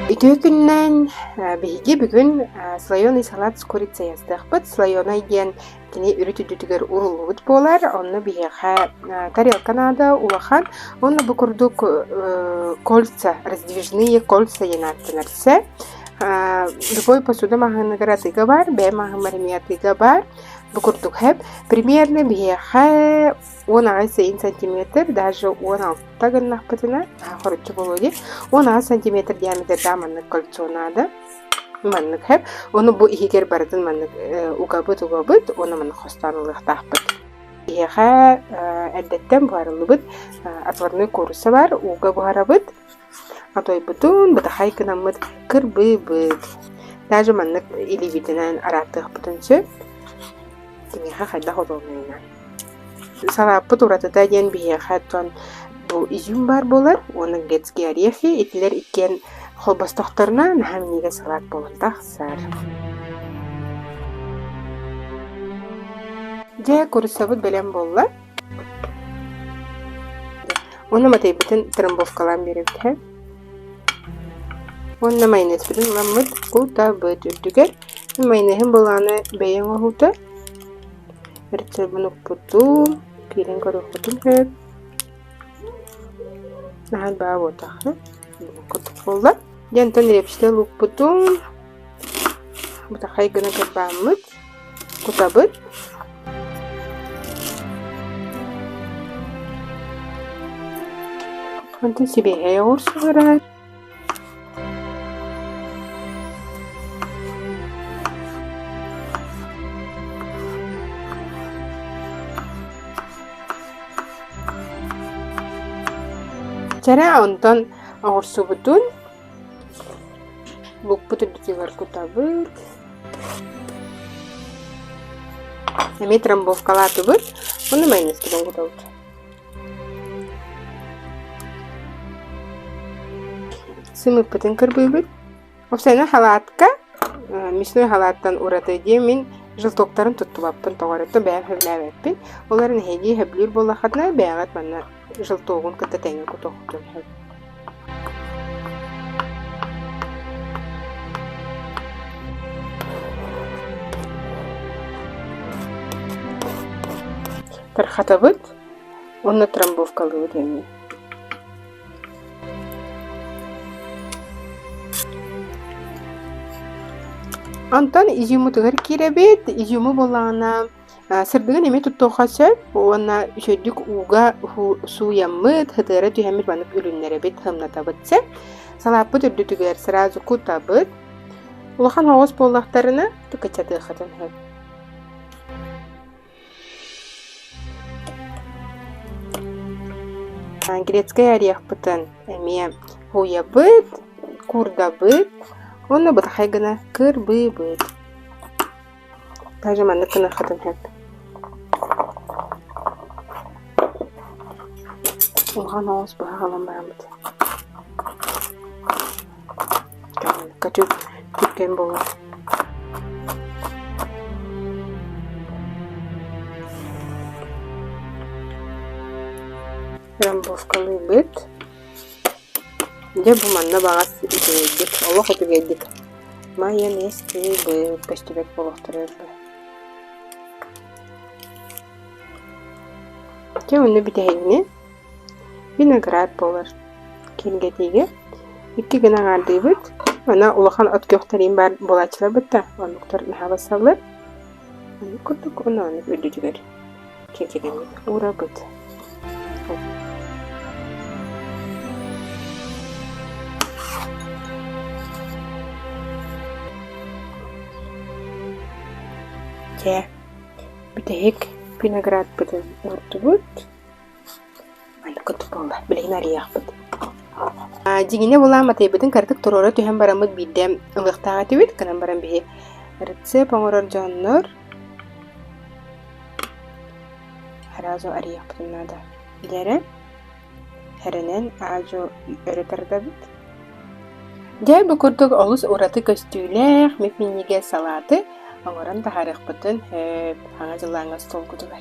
Үтүө күнүнэн биһиги бүгүн слоеный салат с курицей астыахпыт. Слоеный диэн кини үрүт үрдүтүгэр ууруллубут буолар. Онно биһиэхэ тарелка наада улахан. Уонна бу курдук кольца, раздвижные кольца диэн ааттанар сэ. Любой посуда маҕаһыыныгар атыыга баар, бэйэ маҕаһыыммар эмиэ атыыга баар. Бу курдук хэп. Примерно биһиэхэ 18 сантиметр, даже 16 гыннахпытына, хоруччу буолуо дии, 18 сантиметр диаметрдаах маннык кольцо наада. Маннык хэп. Ону бу иһигэр барытын маннык угабыт угабыт, уонна маннык хостоон ылыахтаахпыт. Биһиэхэ эрдэттэн буһарыллыбыт отварной куурусса баар, ууга буһарабыт. Отойбутун бытахай гынаммыт кырбыыбыт. Даже маннык илиибитинэн араартыахпытын сөп. Киниэхэ хайдах удобнайынан. Салааппыт уратыта диэн биһиэхэ оттон бу изюм баар буолар уонна грецкие орехи итилэр иккиэн холбостохторуна наһаа минньигэс салаат буолан тахсар. Дьэ, куруссабыт бэлэм буолла. Уонна матайбытын трамбовкалаан биэрэбит һэ. Уонна майонезпытын ыламмыт кутабыт үрдүгэр. Майонеһын былаана бэйэҥ оҥоһуута. Рецебын укпутум, киирэн көрүөххүтүн сөп. Наһаа баа буотах курдук буолла. Дьэ онтон репчатый луукпутун бытахай гына кырбааммыт, кутабыт. Онтон сибиэһэй оҕурсу барар. Чэрэ онтон оҕурсубутун лукпут үрдүтүгэр кутабыт. Эмиэ трамбовкалаатыбыт. Уонна майонезкытын кутабыт. Сымыыппытын кырбыыбыт. Уопсайынан халаатка, мясной халааттан ураты диэн мин желтоктарын туттубаппын тоҕо эрэ бэйэм сөбүлээбэппин. Ол эрэн эһиги сөбүлүүр буоллаххытына бэйэҕит манна желтогун кытта тэҥҥэ кутуоххутун сөп. Тархатабыт. Уонна трамбовкалыыбыт эмиэ. Онтон изюмутугар киирэбит. Изюму буоллаҕына сырдыгын эмиэ туттуохха сөп уонна үчүгэйдик ууга сууйаммыт, сытыара түһэммит маннык үлүннэрэбит, сымнатабыт сөп. Салааппыт үрдүтүгэр сразу кутабыт. Улахан оҕус буоллахтарына тыкычатыаххытын сөп. Грецкэй орехпытын эмиэ ууйабыт, куурдабыт уонна бытахай гына кырбыыбыт. Даже маннык гыныаххытын сөп. Улахан оҕус быһа аҕалан бараммыт. Түргэн буолар. Рамбовкалыыбыт. Дьэ бу манна баҕас үчүгэйдик, олох үчүгэйдик майонезтыыбыт көстүбэт буолуохтара өлбө. Дьэ онно бүтэһигинэн Виноград буолар киэргэтиигэ икки гына аҥаардыыбыт. Аны улахан от күөхтэриин баар буолааччыларбыт да оннуктар наһаа барсаллар. Оннук курдук уонна оннук үрдүтүгэр киэргэтэммит уурабыт. Дьэ, бүтэһик виноградпытын уурдубут. Маннык курдук буолла. Билигин арыйыахпыт. Дьиҥинэ булаан матайбытын кыратык туруора түһэн бараммыт биирдэ ылыахтаах этибит. Гынан баран биһи рецепт оҥорор дьоннор сразу арыйыахпытын наада. Дьэ эрэнэн аа-дьуо өрө тардабыт. Дьэ, бу курдук олус ураты көстүүлээх мип-минньигэс салааты оҥорон таһаарыахпытын сөп. Саҥа дьыллааҥҥа остуолгутугар.